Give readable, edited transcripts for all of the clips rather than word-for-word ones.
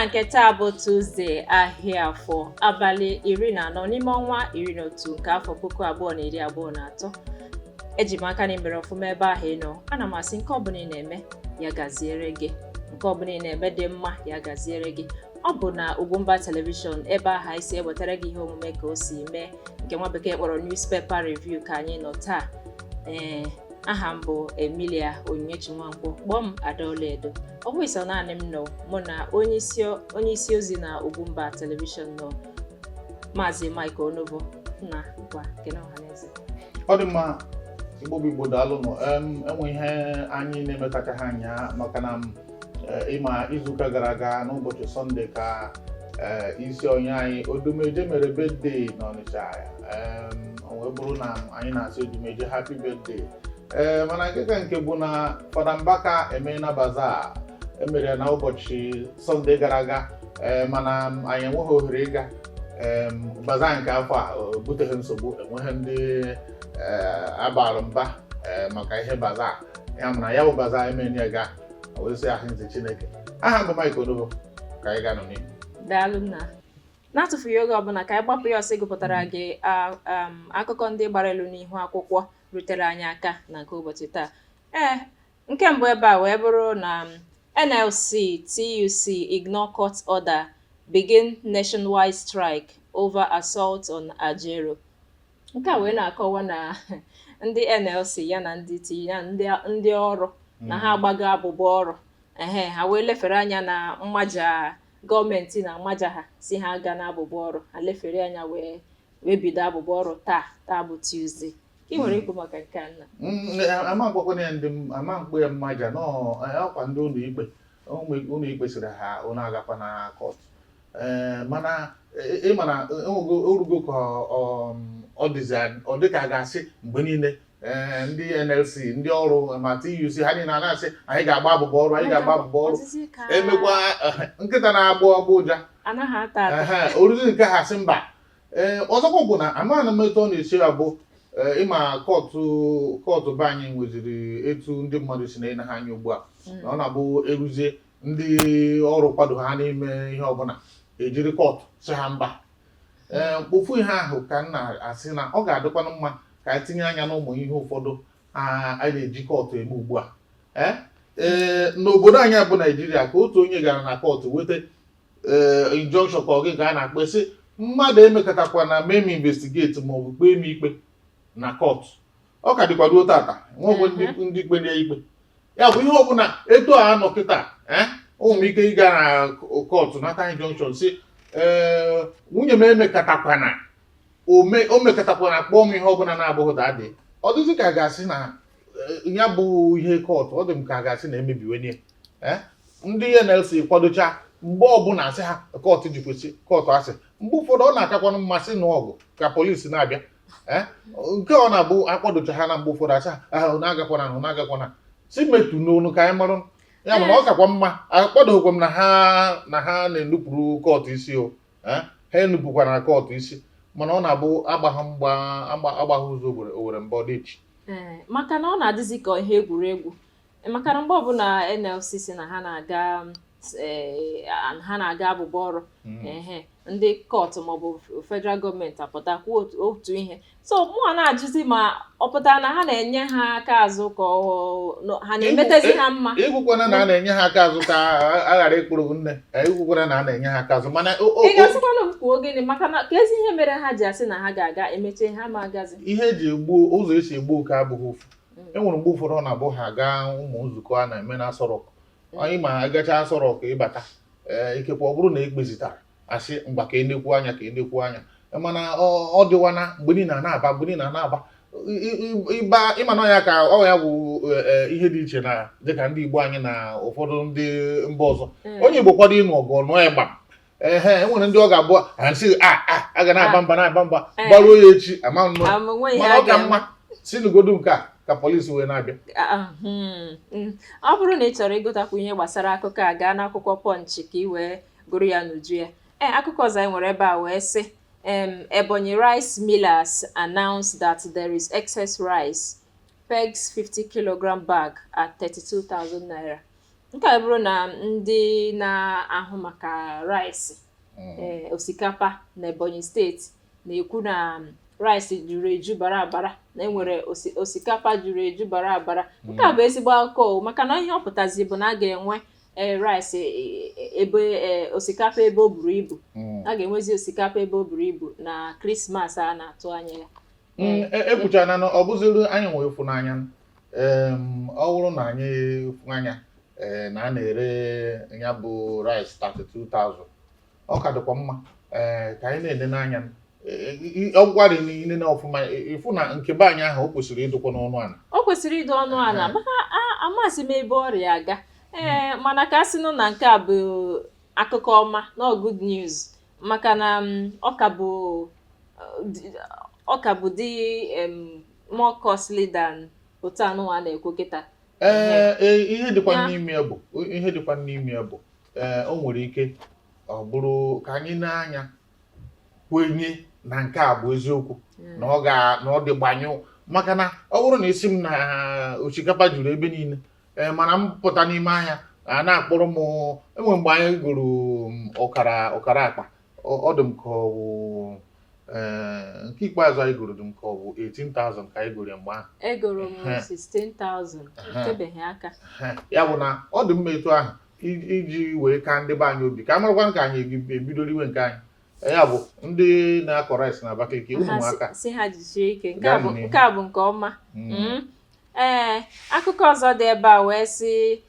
Na nke taa bụ Tuzdee, ahịa Afọ, abalị 14 n'ime ọnwa 11 nke afọ 2023. Eji m aka na ị mere ọfụma ebe ahụ ị nọ. Ana m asị, nke ọbụla ị na-eme, ya gaziere gị. Nke ọbụla ị na-eme dị mma, ya gaziere gị. Ọ bụ na Ugwumba Television, ebe ahụ anyị si ewetara gị ihe omume Ka O Si Mee, nke nwa bekee kpọrọ newspaper review, ka anyị nọ taa. Ee, aha m bụ Emilia Onyinyechi Nwankwọ, kpọọ m Adaọlaedo. Ọ bụghị sọ naanị m nọ, mụ na onye isi ozi na Ugwumba Television nọ, Maazị Mike Onovo. Na gwa kene ọhaneze. Ọ dị mma. Igbo bụ Igbo, daalụnụ. Enwe ihe anyị na-emetacha ha anya, maka na ịma izuụka gara aga n'ụbọchị Sọnde ka isi onye anyị Odumeje mere birthday n'Ọnịcha. O wee bụrụ na anyị na-asị Odumeje happy birthday. Ee, mana nke ka nke bụ na Fada Mbaka emeela bazaar emere ya na ụbọchị Sọnde gara aga. Ee, mana anyị enweghị ohere ịga bazaar nke afọ a. O buteghị nsogbu, enweghị ndị abalụ mba maka ihe bazaar ya. Mana ya bụ bazaar emeni ya ga wee sị ahụ nze Chineke. Aha mbụ Mike Onobo, ka anyị ga-anọ n'ihu. Daalụ nna. Na-atụfughị oge ọbụla, ka anyị gbapụ ya ọsọ ịgụpụtara gị akụkọ ndị gbara elu n'ihu akwụkwọ rutere anyị aka na nke ụbọchị taa. Ee, nke mbụ ebe a wee bụrụ na NLC, TUC ignore court order, begin nationwide strike over assault on Ajaero. Nke a wee na-akọwa na ndị NLC ya na ndị T ya ndị ọrụ na ha agbago abụbọ ọrụ. Ehe, ha wee lefere anya na mmaja gọọmenti na mmaja ha si ha gaa n'abụbọ ọrụ. Ha lefere anya wee bido abụbọ ọrụ taa. Taa bụ Tuesday. Ị nwere ikwu maka nke a, nna? Ama mkpọkwana ya ndị ama mkpe ya mmaja nọ ọkwa ndị ụlọ ikpe. Ụlọ ikpe sịrị ha ụnụ agakwa na court. Ee, mana ịma na enwego orugo ka ọ dịzi ọ dị ka a ga-asị mgbe niile, ee, ndị NLC, ndị ọrụ ma TUC, ha niile a na-asị anyị ga-agba abụbọ ọrụ, anyị ga-agba abụbọ ọrụ. Ọzịzị ka Emekwa nkịta na-agbọ ọgbọ ụja anaghị ata ata. Ehe, oruzi nke ha sị mba. Ee, ọzọkwa bụ na amaghị m etu ọ na-esi abụ. Ee, ịma court be anyị nweziri etu ndị mmadụ si na-ene ha anya ugbu a, na ọ na-abụ eruzie ndị ọrụ kwado ha n'ime ihe ọbụla, ejiri court sị ha mba. Ee, ofu ihe ahụ ka m na-asị na ọ ga-adịkwanụ mma ka anyị tinye anya n'ụmụ ihe ụfọdụ a na-eji court eme ugbu a. Ee, n'obodo anyị bụ Naijiria, ka otu onye gara na court weta ee injunction, ka ọ gị ka a na-akpọ, sị mmadụ emekọtakwa mee m investigate maọbụ kpee m ikpe na court. Ọ ka dịkwa ruo tata, nwekwe ndị ikpe na ikpe ya bụ ihe ọbụla etu a nọ kịta. Ee, o nwere ike ịga na court nata injunction si, ee, nwunye m emekọtakwana o mekọtakwana kpọọ m ihe ọbụla na-abụghị daddy. Ọ dịzị ka a ga-asị na ya bụ ihe court, ọ dị m ka a ga-asị na emebiwenye. Ee, ndị NLC kwadocha, mgbe ọbụla asị ha court jikwesị court, asị mgbe ụfọdụ ọ na-akakwanụ mmasị nụ ọgụ ka polisi na-abịa. Ee, nke ọ na-abụ akwadocha ha na mgbe ụfọdụ asị ha ahụ na-agakwana ahụ na-agakwana si metụ n'onu ka anyị marụ ya. Bụ na ọ kakwa mma akwadoghịkwa m na ha na-enupụrụ court isi o. Ee, ha enupụkwara na court isi, mana ọ na-abụ agbagha mgba agbagha ụzọ owere mba ọdịchi. Ee, maka na ọ na-adịzi ka ihe egwuregwu. Maka na mgbe ọbụla NLC si na ha na-aga, ee, ha na-aga abụbọ ọrụ, ehe, ndị court maọbụ federal gọọmenti apụta kwuo otu ihe. So mụa na-ajụzi ma ọ pụtara na ha na-enye ha aka azụ, ka ha na-emetezi ha mma. Ịgwụkwana na a na-enye ha aka azụ ka a ghara ịkpụrụ nne. Ịgwụkwana na a na-enye ha aka azụ, mana Ị ga-asịkwanụ m kwuo gịnị? Maka na ka ezi ihe mere ha ji asị na ha ga-aga, emeche ha ma agazi. Ihe eji egbu ụzọ esi egbu oke abụghị ofu. E nwere mgbe ụfọdụ ọ na-abụ ha gaa ụmụ nzukọ a na-eme na Aso Rock. Anyị ma agacha Aso Rock ịbata, ee, ikekwe ọ bụrụ na ekpezitara, asị mgba ka enekwu anya, ka enekwu anya. Mana ọ dịwana mgbe niile a na-aba, mgbe niile a na-aba ịba. Ịma na ya ka ọ ya bụ ihe dị iche na dịka ndị Igbo anyị na ụfọdụ ndị mba ọzọ. Onye Igbo kwado ịnụ ọgụ, ọnụọ ịgba. Ehe, enwere ndị ọ ga-abụ ha sị a a a ga na-aba mba, na-aba mba, gbaruo ya echi ama nnọọ. Ama nwe ihe mana a ọ ka ga-eme. mma si n'ugodu nke a ka polisi wee na-abịa. Ọ bụrụ na ị chọrọ ịgụtakwu ihe gbasara akụkọ a, gaa n'akwụkwọ Punch ka ị wee gụrụ ya n'uju ya. Ee, akụkọ ọzọ anyị nwere ebe a wee sị, Ebonyi rice millers announce that there is excess rice, pegs 50 kilogram bag at 32,000 naira. Nke a bụrụ na ndị na-ahụ maka rice, osikapa na Ebonyi Steeti na-ekwu na rice juru eju bara abara, na enwere osikapa juru eju bara abara. Nke a bụ ezigbo akụkọ o, maka na ihe ọ pụtazi bụ na a ga-enwe rice ebe osikapa ebe o buru ibu. A ga-enwezi osikapa ebe o buru ibu na Krismas a na-atụ anya ya. Ekwuchana na ọ bụziri anyị nwe ịfụnanya. Ọ bụrụ na anyị ịfụnanya na a na-ere ya bụ rice 32,000, ọ ka dịkwa mma ka anyị na-ene n'anya. Ọ gwara inene ọfụma, ịfụ na nke be anyị ahụ, o kwesịrị ịdịkwa n'ọnụ ala. O kwesịrị ịdị ọnụ ala, maka amasị m ebe ọrịa aga. Ee, mana ka a sị nụ na nke a bụ akụkọ ọma na good news, maka na ọ ka bụ dị more costly than otu anụnwa na-ekwu kịta. Ee, ihe dịkwa n'ime ya bụ ihe dịkwa n'ime ya bụ o nwere ike ọ bụrụ ka anyị na-anya kwenye na nke a bụ eziokwu, na ọ ga na ọ dị gbanyụ, maka na ọ bụrụ na isi m na osikapa juru ebe niile, ee, mana m pụta n'ime ahịa, a na-akpọrọ m. Enwe mgbe anyị gụrụ ọkara ọkara akpa, ọ dị m ka ọ bụ nke ikpeazụ anyị gụrụ, dị m ka ọ bụ 18,000 ka anyị gụrụ ya mgbe ahụ. Egoro m 16,000 etebeghị aka. Ya bụ na ọ dị mma etu ahụ iji wee ka ndị be anyị obi, ka a marakwa ka anyị ebidoro iwe nke anyị. Ya bụ ndị na-akọ rice na Abakaliki, unu nwe aka. Si ha jisie ike. Nke a bụ nke ọma. Ee, akụkọ ọzọ dị ebe a wee sị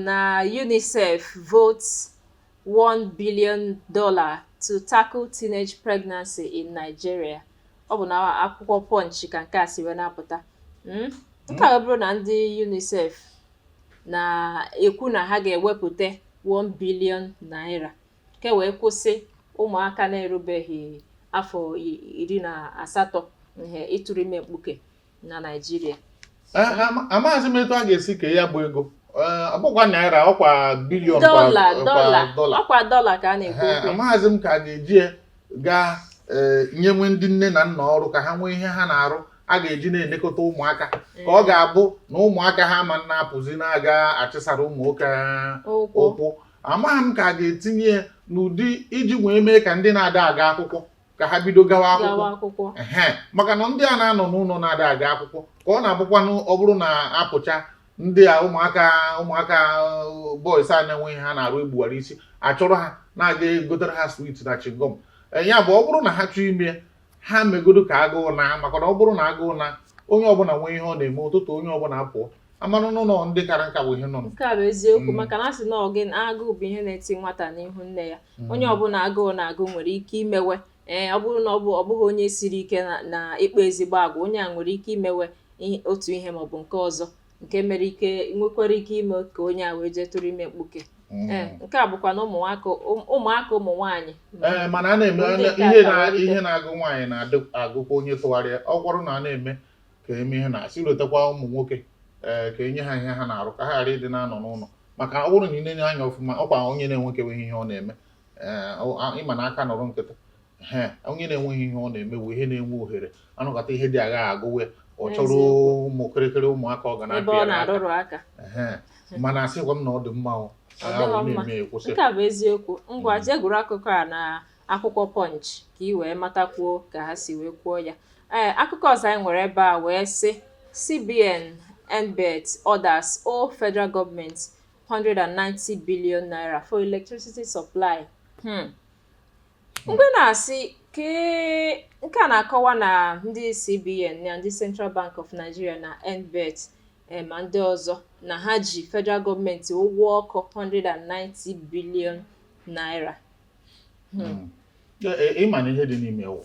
na UNICEF votes $1 billion to tackle teenage pregnancy in Nigeria. Ọ bụ na akwụkwọ Punch ka nke a si wee na-apụta. Nke a bụrụ na ndị UNICEF na-ekwu na ha ga-ewepụta 1 billion naira nke wee kwụsị ụmụaka na-erubeghị afọ 18 ihe ịtụrụ ime mkpuke na Naịjirịa. Amaghịzị m etu a ga-esi kee ya bụ ego. Ọ bụkwa naira, ọkwa billion? Dọla, dọla, ọkwa dọla ka a na-ekwu okwu. Amaghịzị m ka a ga-eji ya gaa nyenwe ndị nne na nna ọrụ ka ha nwee ihe ha na-arụ a ga-eji na-elekọta ụmụaka, ka ọ ga-abụ na ụmụaka ha ma na-apụzi na-aga achịsara ụmụ nwoke ụkwụ. Amaghị m ka a ga-etinye ya n'ụdị iji wee mee ka ndị na-ada aga akwụkwọ ka ha bido gawa akwụkwọ, ehe, maka na ndị a na-anọ n'ụlọ na-ada aga akwụkwọ ka ọ na-abụkwanụ ọ bụrụ na apụcha ndị a, ụmụaka boys a na-enweghị ha na-arụ, egbuwara isi achọrọ ha na-aga egotere ha sweet na chewing gum. Ya bụ ọ bụrụ na ha chọọ ime, ha megodo ka agụụ na, maka na ọ bụrụ na agụụ na onye ọbụla nwee ihe ọ na-eme ụtụtụ, onye ọbụla apụọ, amanụ n'ụlọ ndị kara nka bụ ihe nọ. Nke a bụ eziokwu, maka na a sị na ọ gị agụụ bụ ihe na-eti nwata n'ihu nne ya. Onye ọbụla agụụ na-agụ nwere ike imewe. Ee, ọ bụrụ na ọ bụghị onye siri ike na ịkpa ezigbo agwa, onye a nwere ike imewe otu ihe maọbụ nke ọzọ nke mere ike nwekwara ike ime ka onye a wee jee tụrụ ime mkpuke. Ee, nke a bụkwa na ụmụnwaka, ụmụaka ụmụ nwaanyị. Ee, mana a na-eme ihe na ihe na-agụ nwaanyị na-agụkwa onye tụgharịa. Ọ kwọrọ na a na-eme ka eme ihe na-asị letakwa ụmụ nwoke, ee, ka enye ha ihe ha na-arụ ka ha ghara ịdị na-anọ n'ụlọ, maka ọ bụrụ na ị na-enye anya ọfụma, ọkwa onye na-enwekeweghị ihe ọ na-eme. Ee, ịma na aka nọrọ nkịtị, ee, onye na-enweghị ihe ọ na-eme bụ ihe na-enwe ohere anụkọta ihe dị agha agụwe, ọ chọrọ ụmụ kịrịkịrị ụmụaka ọ ga ebe ọ na-arụrụ aka. Mana asịkwa m na ọ dị mma. Nke a bụ eziokwu. Ngwa, jee gụrụ akụkọ a na akwụkwọ Punch ka ị wee matakwuo ka ha si wee kwuo ya. Ee, akụkọ ọzọ anyị nwere ebe a wee sị CBN, NBET, others owe federal government 190 billion naira for electricity supply. Mgbe na-asị ke nke a na-akọwa na ndị CBN na ndị Central Bank of Nigeria na NBET ma ndị ọzọ na ha ji federal gọọmenti ụgwọ ọkụ 190 billion naira. Ịma na ihe dị n'ime wụ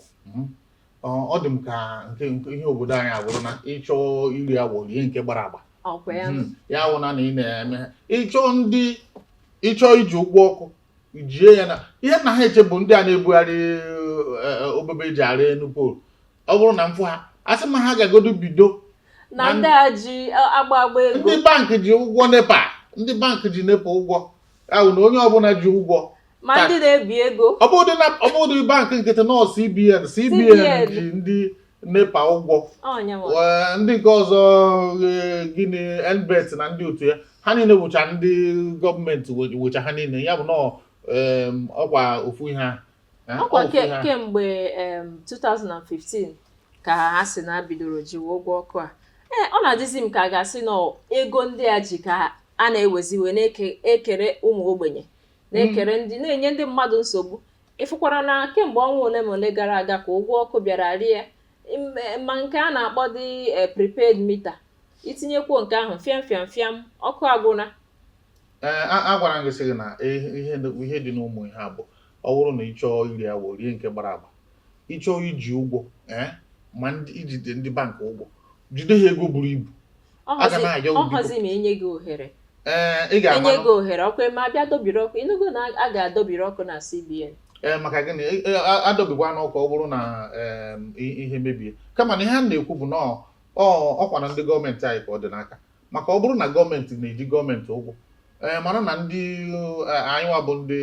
ọ dị m ka nke ihe obodo anyị abụrụ na ịchọọ iri awọ rie nke gbara agba. Ọkwa ya. Ya wụ na ị na-eme ịchọọ ndị ịchọọ iji ụgwọ ọkụ jie ya na ihe nna ha eche bụ ndị a na-ebugharị obebe eji arị enu pole. Ọ bụrụ na mfụ ha, asị ma ha ga-agodo bido na ndị a ji agba agba ego. Ndị bankị ji ụgwọ NEPA, ndị bankị ji NEPA ụgwọ ahụ, na onye ọbụla ji ụgwọ ma ndị na-ebi ego. Ọ bụdị bankị nkịtị nọ, CBN ji ndị NEPA ụgwọ. Ọnya nwa. Ee, ndị nke ọzọ, gịnị, NBET na ndị otu ya, ha niile bụcha ndị gọọmenti wecha ha niile. Ya bụ na ọkwa ofu ihe ahụ. Ọkwa Ofu ihe ahụ. Kemgbe 2015 ka ha si na bidoro jiwe ụgwọ ọkụ a. Ee, ọ na-adịzi m ka a ga-asị na ego ndị a ji ka a na-ewezi wee na-ekere ụmụ ogbenye, na-ekere ndị na-enye ndị mmadụ nsogbu. Ịfụkwara na kemgbe ọnwa ole ma ole gara aga ka ụgwọ ọkụ bịara rie ma nke a na-akpọ dị prepaid meter, itinyekwuo nke ahụ, fịam fịam fịam, ọkụ agwụna. Ee, agwara m gị sị gị na ihe dị n'ụmụ ihe a bụ, ọ bụrụ na ị chọọ iri awọ, rie nke gbara agba. Ị chọọ iji ụgwọ, ee, ma ndị ijide ndị bankị ụgwọ, jide ha ego buru ibu. A ga na-ayọ gị biko. Ọhọzi ma enye gị ohere. Ee, ị ga-ama. Enye gị ohere ọkụ ma abịa dobiri ọkụ. Ịnụgo na a ga-adobiri ọkụ na CBN? Ee, maka gịnị? Adọbikwa n'ọkụ, ọ bụrụ na ihe mebie. Kama na ihe a na-ekwu bụ na ọkwa na ndị gọọmenti anyị ka ọ dị n'aka, maka ọ bụrụ na gọọmenti na-eji gọọmenti ụgwọ, ee, mara na ndị anyị nwa bụ ndị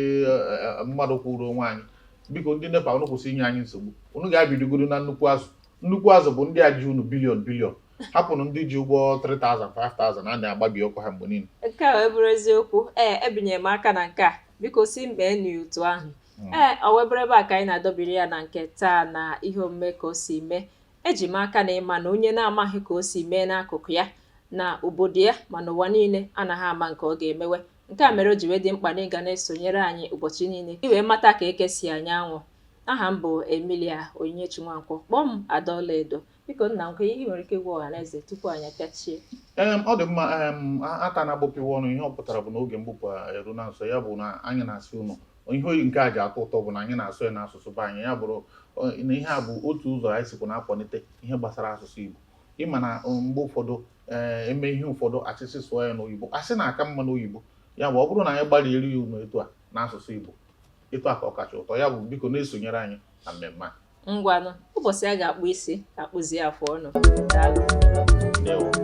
mmadụ kwuru onwe anyị. Biko, ndị NEPA, unu kwụsị inye anyị nsogbu. Unu ga-abidogoro na nnukwu azụ. Nnukwu azụ bụ ndị a ji unu billion billion. Hapụnụ ndị ji ụgwọ 3000, 5000 a na-agbabi ọkụ ha mgbe niile. Nke a wee bụrụ eziokwu. Ee, ebinyere m aka na nke a. Biko, si mee n'otu ahụ. Ee, ọ wee bụrụ ebe a ka anyị na-adọbiri ya na nke taa na ihe omume Ka O Si Mee. Eji m aka na ịma na onye na-amaghị ka o si mee n'akụkụ ya na obodo ya ma n'ụwa niile anaghị ama nke ọ ga-emewe. Nke a mere o ji wee dị mkpa na ịga na-esonyere anyị ụbọchị niile i wee mata ka eke si anya anwụ. Aha m bụ Emilia Onyinyechi Nwankwọ, kpọọ m Adaọlaedo. Biko, nna m, ka ihe ị nwere ike ịgwa ọha na eze tupu anyị apịachie? Ee, ọ dị mma. Ata na-agbụpịwa ọnụ, ihe ọ pụtara bụ na oge mgbupụ eru na nso. Ya bụ na anyị na-asị unu, ihe oyi nke a ji atọ ụtọ bụ na anyị na-asụ ya n'asụsụ be anyị. Ya bụrụ na ihe a bụ otu ụzọ anyị sikwa na-akwalite ihe gbasara asụsụ Igbo. Ịma na mgbe ụfọdụ, ee, eme ihe ụfọdụ, achịsị sụọ ya n'oyibo, asị na-aka mma n'oyibo. Ya bụ, ọ bụrụ na anyị gbalịa ya unu etu a n'asụsụ Igbo, etu a ka ọ kacha ụtọ. Ya bụ, biko, na-esonyere anyị na mmemme a. Ngwanụ, ụbọchị a ga-akpụ isi, akpụzie afụ ọnụ. Daalụ. Ndewo.